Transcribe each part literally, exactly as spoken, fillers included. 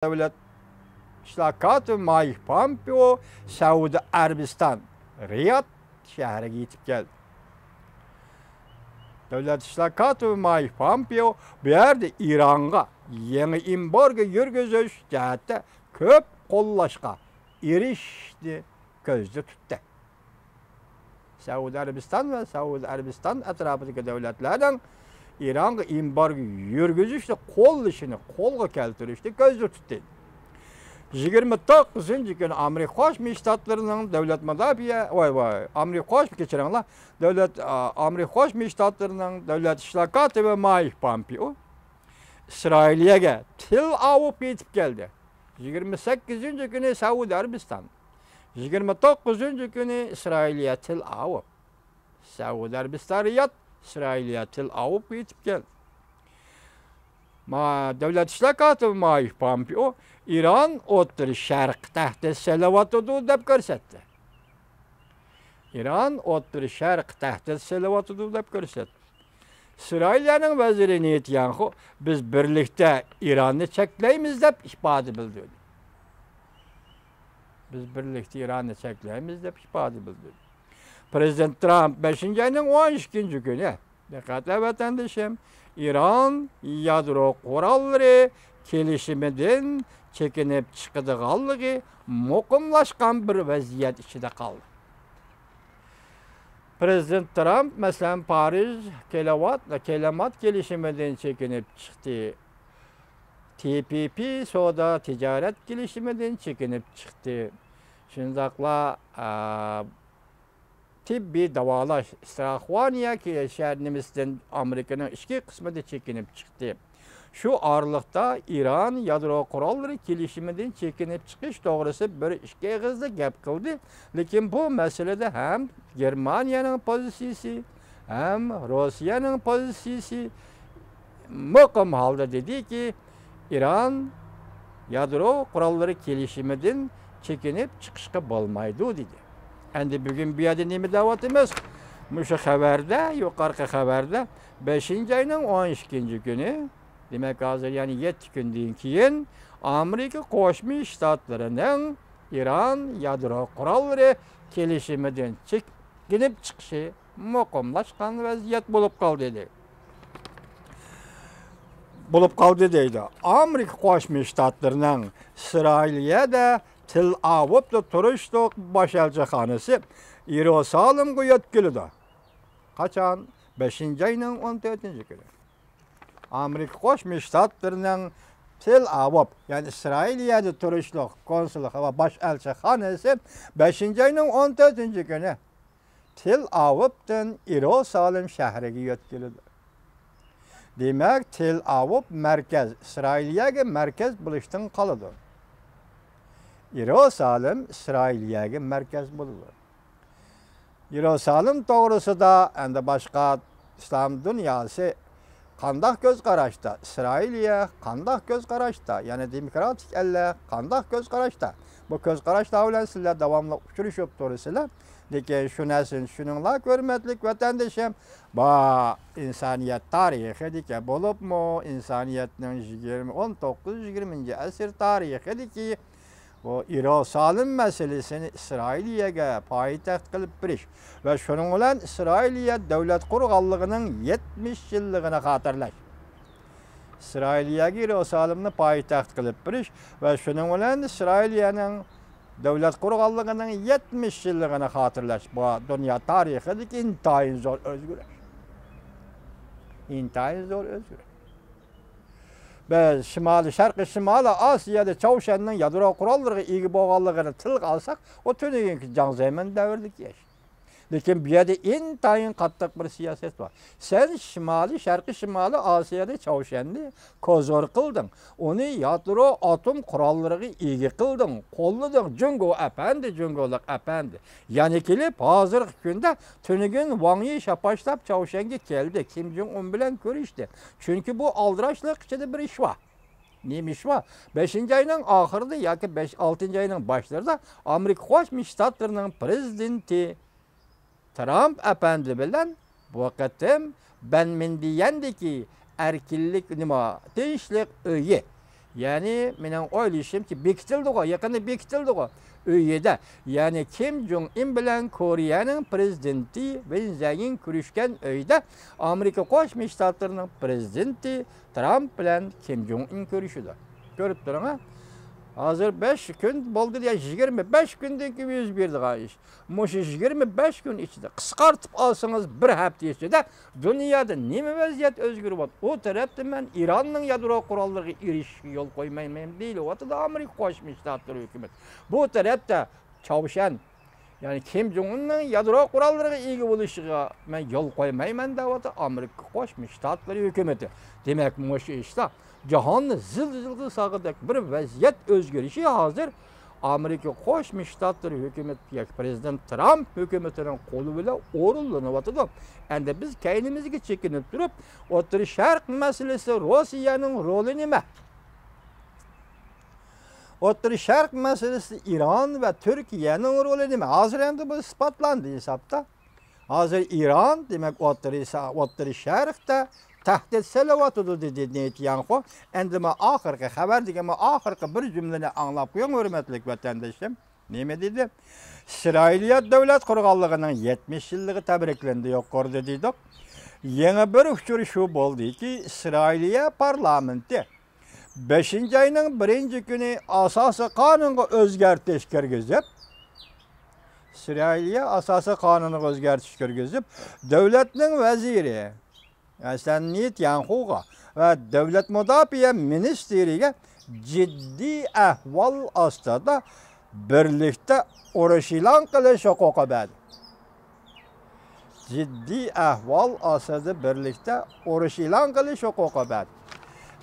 دۆلەت ئىشلار كاتىپى مايك پومپېئو سەئۇدى ئەرەبىستان رىياد شەھىرىگە يېتىپ كەلدى. دۆلەت ئىشلار كاتىپى مايك پومپېئو بۇ يەردە ئىرانغا يېڭى ئېمبارگو يۈرگۈزۈش جەھەتتە كۆپ قوللاشقا ئېرىشىشنى كۆزدە تۇتتى. سەئۇدى ئەرەبىستان ۋە سەئۇدى ئەرەبىستان ئەتراپىدىكى دۆلەتلەرنىڭ ئىرانغا ئېمبارگو يۈرگۈزۈشنى قوللىشىنى، قولغا كەلتۈرۈشنى كۆزدە تۇتتى. يىگىرمە توققۇزىنچى كۈنى ئامېرىكا قوشما شتاتلىرىنىڭ دۆلەت مۇداپىئە، ۋاي، ۋاي، ئامېرىكا قوشما، كەچۈرۈڭلار، دۆلەت، ئا، ئامېرىكا قوشما شتاتلىرىنىڭ دۆلەت ئىشلار كاتىپى مايك پومپېئو ئىسرائىلىيەگە تېل ئاۋىۋقا يېتىپ كەلدى. يىگىرمە سەككىزىنچى كۈنى سەئۇدى ئەرەبىستان، يىگىرمە توققۇزىنچى كۈنى ئىسرائىلىيە تېل ئاۋىۋ. سەئۇدى ئەرەبىستان رىياد، ئىسرائىلىيە تېل ئاۋىۋقا يېتىپ كەلدى. ما، دۆلەت ئىشلار كاتىپى مايك پومپېئو ئىران ئوتتۇرا شەرققە تەھدىت سېلىۋاتىدۇ دەپ كۆرسەتتى. ئىران ئوتتۇرا شەرققە تەھدىت سېلىۋاتىدۇ دەپ كۆرسەتتى. ئىسرائىلىيەنىڭ ۋەزىرى نېتانياھۇ، «بىز بىرلىكتە ئىراننى چەكلەيمىز» دەپ ئىپادە بىلدۈردى. «بىز بىرلىكتە ئىراننى چەكلەيمىز» دەپ ئىپادە بىلدۈردى. پىرېزىدېنت ترامپ بەشىنچى ئاينىڭ ئون ئىككىنچى كۈنى، دىققەت، ۋەتەندىشىم، ئىران يادرو قوراللىرى كېلىشىمىدىن چېكىنىپ چىقىدىغانلىقى مۇقىملاشقان بىر ۋەزىيەت ئىچىدە قالدى. پىرېزىدېنت ترامپ، مەسىلەن، پارىژ كىلىۋات-، كىلىمات كېلىشىمىدىن چېكىنىپ چىقتى. تى پى پى سودا تىجارەت كېلىشىمىدىن چېكىنىپ چىقتى. شۇنداقلا، ئا، تېببىي داۋالاش، ستراخوۋانىيە كېلىشەر نېمىسىدىن ئامېرىكىنىڭ ئىچكى قىسمىدا چېكىنىپ چىقتى. شۇ ئارىلىقتا ئىران يادرو قوراللىرى كېلىشىمىدىن چېكىنىپ چىقىش توغرىسىدا بىر ئىككى ئېغىزلا گەپ قىلدى. لېكىن بۇ مەسىلىدە ھەم گېرمانىيەنىڭ پوزىتسىيىسى، ھەم روسىيەنىڭ پوزىتسىيىسى مۇقىم ھالدا دېدىكى، ئىران يادرو قوراللىرى كېلىشىمىدىن چېكىنىپ چىقىشقا بولمايدۇ، دېدى. ئەمدى بۈگۈن بۇ يەردە نېمە دەۋاتىمىز؟ مۇشۇ خەۋەردە، يۇقىرىقى خەۋەردە، بەشىنچى ئاينىڭ ئون ئىككىنچى كۈنى، دېمەك، ھازىر يەنە يەتتە كۈندىن كېيىن ئامېرىكا قوشما شتاتلىرىنىڭ ئىران يادرو قوراللىرى كېلىشىمىدىن چېكىنىپ چىقىشى مۇقىملاشقان ۋەزىيەت بولۇپ قالدى، دېدى. بولۇپ قالدى دەيدۇ. ئامېرىكا قوشما شتاتلىرىنىڭ ئىسرائىلىيەدە تېل ئاۋىۋدا تۇرۇشلۇق باش ئەلچىخانىسى يېرۇسالىمغا يۆتكىلىدۇ. قاچان؟ بەشىنچى ئاينىڭ ئون تۆتىنچى كۈنى. ئامېرىكا قوشما شتاتلىرىنىڭ تېل ئاۋىۋ، يەنى ئىسرائىلىيەدە تۇرۇشلۇق كونسۇلخانا، باش ئەلچىخانىسى بەشىنچى ئاينىڭ ئون تۆتىنچى كۈنى تېل ئاۋىۋدىن يېرۇسالىم شەھىرىگە يۆتكىلىدۇ. دېمەك، تېل ئاۋىۋ مەركەز، ئىسرائىلىيەگە مەركەز بولۇشتىن قالىدۇ. يېرۇسالىم ئىسرائىلىيەگە مەركەز بولىدۇ. يېرۇسالىم توغرىسىدا ئەمدى باشقا ئىسلام دۇنياسى قانداق كۆز قاراشتا؟ ئىسرائىلىيە قانداق كۆز قاراشتا؟ يەنى دېموكراتىك ئەللەر قانداق كۆز قاراشتا؟ بۇ كۆز قاراشلار بىلەن سىلەر داۋاملىق ئۇچرىشىپ تۇرىسىلەر. لېكىن شۇ نەرسىنى چۈشىنىڭلار، ھۆرمەتلىك ۋەتەندىشىم، بۇ ئىنسانىيەت تارىخىدىكى، بولۇپمۇ ئىنسانىيەتنىڭ يىگىرمە، ئون توققۇز، يىگىرمىنچى ئەسىر تارىخىدىكى بۇ يېرۇسالىم مەسىلىسىنى ئىسرائىلىيەگە پايتەخت قىلىپ بېرىش ۋە شۇنىڭ بىلەن ئىسرائىلىيە دۆلەت قۇرغانلىقىنىڭ يەتمىش يىللىقىنى خاتىرىلەش. ئىسرائىلىيەگە يېرۇسالىمنى پايتەخت قىلىپ بېرىش ۋە شۇنىڭ بىلەن ئىسرائىلىيەنىڭ دۆلەت قۇرغانلىقىنىڭ يەتمىش يىللىقىنى خاتىرىلەش، بۇ دۇنيا تارىخىدىكى ئىنتايىن زور ئۆزگىرىش. ئىنتايىن زور ئۆزگىرىش. بىز شىمالىي، شەرقىي شىمالىي ئاسىيادا چاۋشيەننىڭ يادرو قوراللىرىغا ئىگە بولغانلىقىنى تىلغا ئالساق، ئۇ تۈنۈگۈنكى جاڭ زېمىن دەۋرىدىكى ئىش. لېكىن بۇ يەردە ئىنتايىن قاتتىق بىر سىياسەت بار. سەن شىمالىي، شەرقىي شىمالىي ئاسىيادا چاۋشيەننى كوزۇر قىلدىڭ. ئۇنى يادرو ئاتوم قوراللىرىغا ئىگە قىلدىڭ، قوللىدىڭ. جۇڭگو ئەپەندى، جۇڭگولۇق ئەپەندى. يەنە كېلىپ، ھازىرقى كۈندە تۈنۈگۈن ۋاڭ يى شاپاشلاپ چاۋشيەنگە كەلدى. كىم جۇڭ ئۇن بىلەن كۆرۈشتى. چۈنكى بۇ ئالدىراشلىق ئىچىدە بىر ئىش بار. نېمە ئىش بار؟ بەشىنچى ئاينىڭ ئاخىرىدا ياكى بەش، ئالتىنچى ئاينىڭ باشلىرىدا ئامېرىكا قوشما شتاتلىرىنىڭ پىرېزىدېنتى ترامپ ئەپەندى بىلەن بۇ قېتىم بەنمىندىيەندىكى ئەركىنلىك، نېمە، تىنچلىق ئۆيى، يەنى مېنىڭ ئويلىشىمچە، بېكىتىلدىغۇ، يېقىندا بېكىتىلدىغۇ ئۆيىدە، يەنى كىم جۇڭ ئىن بىلەن كورېيەنىڭ پرېزىدېنتى ۋېن زەيىن كۆرۈشكەن ئۆيدە ئامېرىكا قوشما شتاتلىرىنىڭ پرېزىدېنتى ترامپ بىلەن كىم جۇڭ ئىن كۆرۈشىدۇ. كۆرۈپ تۇرۇڭ، ھە. ھازىر بەش كۈن بولدى، يا يىگىرمە بەش كۈندىن كېيىن يۈز بېرىدىغان ئىش. مۇشۇ يىگىرمە بەش كۈن ئىچىدە، قىسقارتىپ ئالسىڭىز، بىر ھەپتە ئىچىدە دۇنيادا نېمە ۋەزىيەت ئۆزگىرىۋاتىدۇ؟ ئۇ تەرەپتە مەن ئىراننىڭ يادرو قوراللىرىغا ئېرىشىشكە يول قويمايمەن دېيىلىۋاتىدۇ ئامېرىكا قوشما شتاتلىرى ھۆكۈمىتى. بۇ تەرەپتە چاۋشيەن، يەنى كىم جۇڭ ئۇننىڭ يادرو قوراللىرىغا ئىگە بولۇشىغا مەن يول قويمايمەن دەۋاتىدۇ ئامېرىكا قوشما شتاتلىرى ھۆكۈمىتى. دېمەك، مۇشۇ ئىشتا جاھاننى زىلزىلىگە سالغۇدەك بىر ۋەزىيەت ئۆزگىرىشى ھازىر ئامېرىكا قوشما شتاتلىرى ھۆكۈمىتى ياكى پرېزىدېنت ترامپ ھۆكۈمىتىنىڭ قولى بىلەن ئورۇنلىنىۋاتىدۇ. ئەمدى بىز كەينىمىزگە چېكىنىپ تۇرۇپ، ئوتتۇرا شەرق مەسىلىسى، روسىيەنىڭ رولى نېمە؟ ئوتتۇرا شەرق مەسىلىسىدە ئىران ۋە تۈركىيەنىڭ رولى نېمە؟ ھازىر ئەمدى بۇ ئىسپاتلاندى ھېسابتا. ھازىر ئىران، دېمەك، ئوتتۇرا، ئوتتۇرا شەرقتە تەھدىت سېلىۋاتىدۇ، دېدى نېتانياھۇ. ئەمدى مانا ئاخىرقى خەۋەر دېگەن، مانا ئاخىرقى بىر جۈملىنى ئاڭلاپ قويۇڭ، ھۆرمەتلىك ۋەتەندىشىم. نېمە دېدى؟ ئىسرائىلىيە دۆلەت قۇرغانلىقىنىڭ يەتمىش يىللىقى تەبرىكلەندى يۇقىرىدا دېدۇق. يېڭى بىر ئۇچۇر شۇ بولدىكى، ئىسرائىلىيە پارلامېنتى بەشىنچى ئاينىڭ بىرىنچى كۈنى ئاساسىي قانۇنغا ئۆزگەرتىش كىرگۈزۈپ، ئىسرائىلىيە ئاساسىي قانۇنىغا ئۆزگەرتىش كىرگۈزۈپ، دۆلەتنىڭ ۋەزىرى ھەسەن نېتانياھۇغا ۋە دۆلەت مۇداپىئە مىنىستىرىگە جىددىي ئەھۋال ئاستىدا بىرلىكتە ئۇرۇش ئېلان قىلىش ھوقۇقى بەردى. جىددىي ئەھۋال ئاستىدا بىرلىكتە ئۇرۇش ئېلان قىلىش ھوقۇقى بەردى.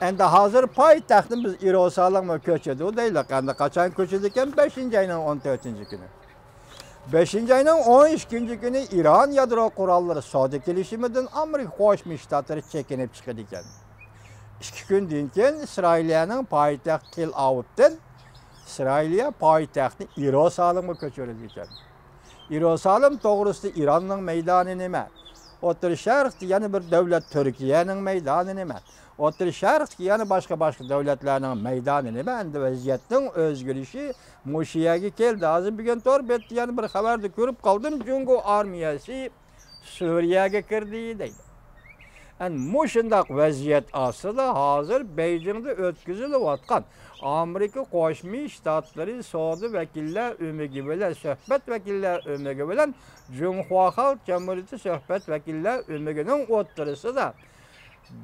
ئەمدى ھازىر پايتەختنى بىز ئىيېرۇسالىمغا كۆچىدۇ دەيلى. ئەمدى قاچان كۆچىدىكەن؟ بەشىنچى ئاينىڭ ئون تۆتىنچى كۈنى. بەشىنچى ئاينىڭ ئون ئىككىنچى كۈنى ئىران يادرو قوراللىرى سودا كېلىشىمىدىن ئامېرىكا قوشما شتاتلىرى چېكىنىپ چىقىدىكەن. ئىككى كۈندىن كېيىن ئىسرائىلىيەنىڭ پايتەختى تېل ئاۋىۋدىن ئىسرائىلىيە پايتەختىنى ئىيېرۇسالىمغا كۆچۈرىدىكەن. ئىيېرۇسالىم توغرىسىدا ئىراننىڭ مەيدانى نېمە؟ ئوتتۇرا شەرقتە يەنە بىر دۆلەت تۈركىيەنىڭ مەيدانى نېمە؟ ئوتتۇرا شەرقتىكى يەنە باشقا، باشقا دۆلەتلەرنىڭ مەيدانى نېمە؟ ئەمدى ۋەزىيەتنىڭ ئۆزگىرىشى مۇشۇ يەرگە كەلدى. ھازىر بۈگۈن تور بەتتە يەنە بىر خەۋەردە كۆرۈپ قالدىم، جۇڭگو ئارمىيەسى سۈرىيەگە كىردى دەيدۇ. ئەنە مۇشۇنداق ۋەزىيەت ئاستىدا ھازىر بېيجىڭدا ئۆتكۈزۈلۈۋاتقان ئامېرىكا قوشما شتاتلىرى سودا ۋەكىللەر ئۆمىكى بىلەن سۆھبەت ۋەكىللەر ئۆمىكى بىلەن جۇڭخۇا خەلق جۇمھۇرىيىتى سۆھبەت ۋەكىللەر ئۆمىكىنىڭ ئوتتۇرىسىدا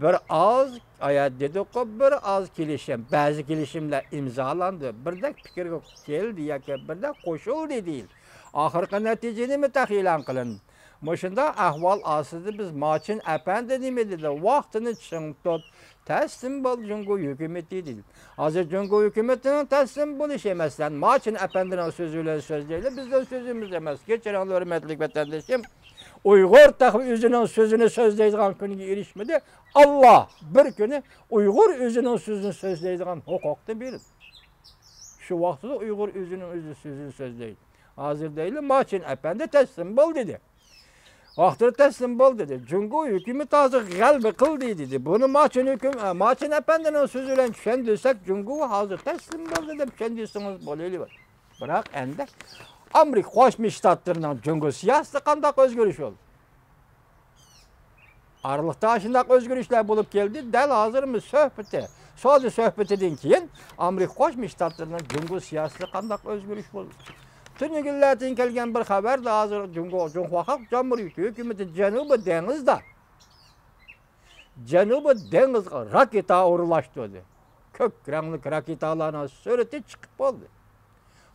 بىر ئاز، ئايا دېدۇققۇ، بىر ئاز كېلىشىم، بەزى كېلىشىملەر ئىمزالاندى، بىردەك پىكىرگە كەلدى ياكى بىردەك قوشۇلدى دېيىلدى. ئاخىرقى نەتىجە نېمە تېخى ئېلان قىلىندى؟ مۇشۇنداق ئەھۋال ئاستىدا بىز ماچىن ئەپەندى نېمە دېدى؟ ۋاقتىنى چىڭ تۇت، تەسلىم بول جۇڭگو ھۆكۈمىتى دېدى. ھازىر جۇڭگو ھۆكۈمىتىنىڭ تەسلىم بولۇشى، مەسىلەن، ماچىن ئەپەندىنىڭ سۆزى بىلەن سۆزلەيلى، بىزنىڭ سۆزىمىز ئەمەس. كەچۈرۈڭلار، ھۆرمەتلىك ۋەتەندىشىم. ئۇيغۇر تېخى ئۆزىنىڭ سۆزىنى سۆزلەيدىغان كۈنگە ئېرىشمىدى. ئاللا بىر كۈنى ئۇيغۇر ئۆزىنىڭ سۆزىنى سۆزلەيدىغان ھوقۇقنى بېرىدۇ. شۇ ۋاقتىدا ئۇيغۇر ئۆزىنىڭ ئۆزى سۆزىنى سۆزلەيدۇ. ھازىر دەيلى، ماچىن ئەپەندى تەسلىم بول دېدى. ۋاقتىدا تەسلىم بول دېدى. جۇڭگو ھۆكۈمىتى ھازىر غەلىبە قىلدى دېدى. بۇنى ماچىن ھۆكۈم-، ماچىن ئەپەندىنىڭ سۆزى بىلەن چۈشەندۈرسەك، جۇڭگو ھازىر تەسلىم بولدى دەپ چۈشەندۈرسىڭىز بولۇۋېرىدۇ. بىراق ئەمدى ئامېرىكا قوشما شتاتلىرىنىڭ جۇڭگو سىياسىتى قانداق ئۆزگىرىش بولدى؟ ئارىلىقتا ئاشۇنداق ئۆزگىرىشلەر بولۇپ كەلدى. دەل ھازىرمۇ سۆھبىتى، سودا سۆھبىتىدىن كېيىن ئامېرىكا قوشما شتاتلىرىنىڭ جۇڭگو سىياسىتىدە قانداق ئۆزگىرىش بولدى؟ تۈنۈگۈنلەردىن كەلگەن بىر خەۋەردە ھازىر جۇڭگو، جۇڭخۇا خەلق جۇمھۇرىيىتى ھۆكۈمىتى جەنۇبىي دېڭىزدا، جەنۇبىي دېڭىزغا راكېتا ئورۇنلاشتۇردى. كۆك رەڭلىك راكېتالارنىڭ سۈرىتى چىقىپ بولدى.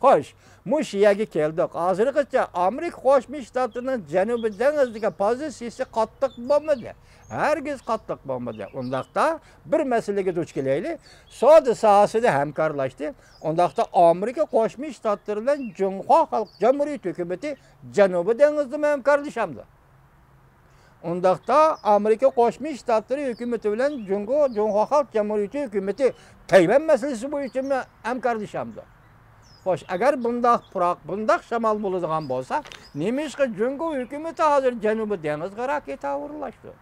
خوش، مۇشۇ يەرگە كەلدۇق. ھازىرغىچە ئامېرىكا قوشما شتاتلىرىنىڭ جەنۇبىي دېڭىزدىكى پوزىتسىيىسى قاتتىق بولمىدى. ھەرگىز قاتتىق بولمىدى. ئۇنداقتا بىر مەسىلىگە دۇچ كېلەيلى. سودا ساھەسىدە ھەمكارلاشتى. ئۇنداقتا ئامېرىكا قوشما شتاتلىرى بىلەن جۇڭخۇا خەلق جۇمھۇرىيىتى ھۆكۈمىتى جەنۇبىي دېڭىزدىمۇ ھەمكارلىشامدۇ؟ ئۇنداقتا ئامېرىكا قوشما شتاتلىرى ھۆكۈمىتى بىلەن جۇڭگو، جۇڭخۇا خەلق جۇمھۇرىيىتى ھۆكۈمىتى تەيۋەن مەسىلىسى بويىچە ھەمكارلىشامدۇ؟ خوش، ئەگەر بۇنداق پۇراق، بۇنداق شامال بولىدىغان بولسا، نېمىشقا جۇڭگو ھۆكۈمىتى ھازىر جەنۇبىي دېڭىزغا راكېتا ئورۇنلاشتۇردى؟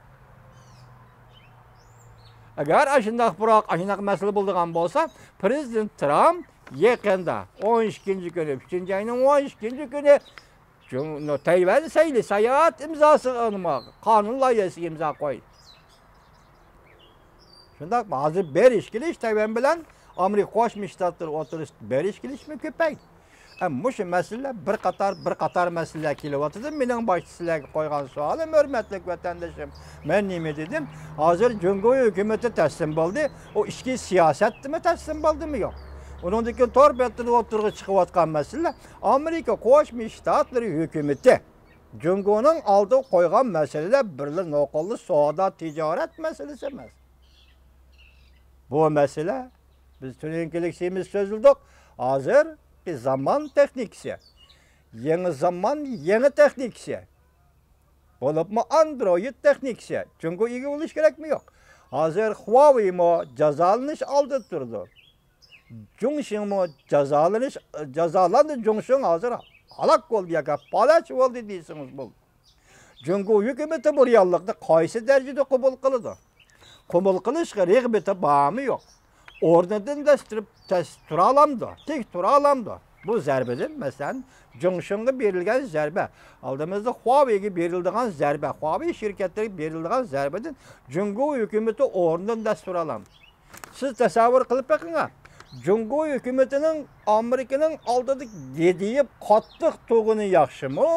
ئەگەر ئاشۇنداق بىراق، ئاشۇنداق مەسىلە بولىدىغان بولسا، پرېزىدېنت ترامپ يېقىندا، ئون ئىككىنچى كۈنى، ئۈچىنچى ئاينىڭ ئون ئىككىنچى كۈنى، جۇڭ-، تەيۋەن سەيلى ساياھەت ئىمزاسىغا، قانۇن لايىھەسىگە ئىمزا قويدى. شۇنداق، ھازىر بېرىش كېلىش تەيۋەن بىلەن ئامېرىكا قوشما شتاتلىرى ئوتتۇرىسىدا بېرىش كېلىشمۇ كۆپەيدى. ئە، مۇشۇ مەسىلىلەر بىر قاتار، بىر قاتار مەسىلىلەر كېلىۋاتىدۇ. مېنىڭ باشتا سىلەرگە قويغان سوئالىم، ھۆرمەتلىك ۋەتەندىشىم، مەن نېمە دېدىم؟ ھازىر جۇڭگو ھۆكۈمىتى تەسلىم بولدى. ئۇ ئىچكى سىياسەتتىمۇ تەسلىم بولدىمۇ يوق؟ ئۇنىڭدىن كېيىن تور بەتتىدە ئوتتۇرىغا چىقىۋاتقان مەسىلىلەر، ئامېرىكا قوشما شتاتلىرى ھۆكۈمىتى جۇڭگونىڭ ئالدىغا قويغان مەسىلىلەر بىرلا نوقۇللا سودا تىجارەت مەسىلىسى ئەمەس. بۇ مەسىلە، بىز تۈنۈگۈنكى لېكسىيىمىزدا سۆزلىدۇق. ھازىرقى زامان تېخنىكىسى، يېڭى زامان، يېڭى تېخنىكىسى، بولۇپمۇ ئاندرويىد تېخنىكىسى جۇڭگو ئىگە بولۇش كېرەكمۇ يوق؟ ھازىر خۇاۋېيمۇ جازالىنىش ئالدىدا تۇرىدۇ. جۇڭشىڭمۇ جازالىنىش، جازالاندى. جۇڭشىڭ ھازىر ھالاك بولدى ياكى پالەچ بولدى دېسىڭىز بولىدۇ. جۇڭگو ھۆكۈمىتى بۇ رېئاللىقنى قايسى دەرىجىدە قوبۇل قىلىدۇ؟ قوبۇل قىلىشقا رىغبىتى بارمۇ يوق؟ ئورنىدىن دەس تۇرۇپ، تەس تۇرالامدۇ؟ تىك تۇرالامدۇ؟ بۇ زەربىدىن، مەسىلەن، جۇڭشىڭغا بېرىلگەن زەربە، ئالدىمىزدا خۇاۋېيگە بېرىلىدىغان زەربە، خۇاۋېي شىركەتلىرىگە بېرىلىدىغان زەربىدىن جۇڭگو ھۆكۈمىتى ئورنىدىن دەس تۇرالامدۇ؟ سىز تەسەۋۋۇر قىلىپ بېقىڭا، جۇڭگو ھۆكۈمىتىنىڭ ئامېرىكىنىڭ ئالدىدا گىدىيىپ قاتتىق تۇرغىنى ياخشىمۇ؟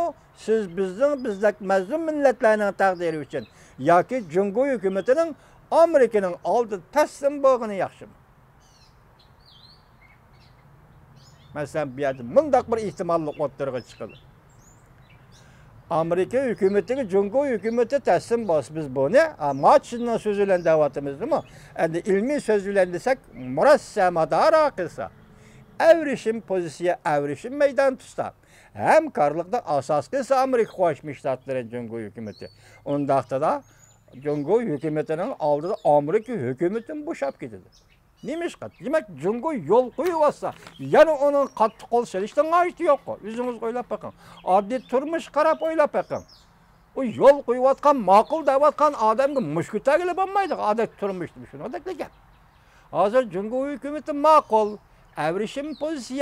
سىز بىزنىڭ، بىزدەك مەزلۇم مىللەتلەرنىڭ تەقدىرى ئۈچۈن ياكى جۇڭگو ھۆكۈمىتىنىڭ ئامېرىكىنىڭ ئالدىدا تەسلىم بولغىنى ياخشىمۇ؟ مەسىلەن، بۇ يەردە مۇنداق بىر ئېھتىماللىق ئوتتۇرىغا چىقىدۇ. ئامېرىكا ھۆكۈمىتىگە جۇڭگو ھۆكۈمىتى تەسلىم بولسا، بىز بۇنى، ھا، ما چىننىڭ سۆزى بىلەن دەۋاتىمىز جۇمۇ. ئەمدى ئىلمىي سۆز بىلەن دېسەك، مۇرەسسە مادارا قىلسا، ئەۋرىشىم پوزىتسىيە، ئەۋرىشىم مەيدان تۇتسا، ھەمكارلىقنى ئاساس قىلسا ئامېرىكا قوشما شتاتلىرى جۇڭگو ھۆكۈمىتى، ئۇنداقتا جۇڭگو ھۆكۈمىتىنىڭ ئالدىدا ئامېرىكا ھۆكۈمىتىمۇ بوشاپ كېتىدۇ. نېمىشقا؟ دېمەك، جۇڭگو يول قويۇۋاتسا، يەنە ئۇنىڭ قاتتىق قول سېلىشنىڭ ھاجىتى يوققۇ. ئۆزىڭىز ئويلاپ بېقىڭ. ئاددىي تۇرمۇشقا قاراپ ئويلاپ بېقىڭ. ئۇ يول قويۇۋاتقان، ماقۇل دەۋاتقان ئادەمگە مۇش كۆتەرگىلى بولمايدۇ. ئادەتتە تۇرمۇشتا شۇنىڭدەكلا گەپ. ھازىر جۇڭگو ھۆكۈمىتى ماقۇل، ئەۋرىشىم پوزىتسىيە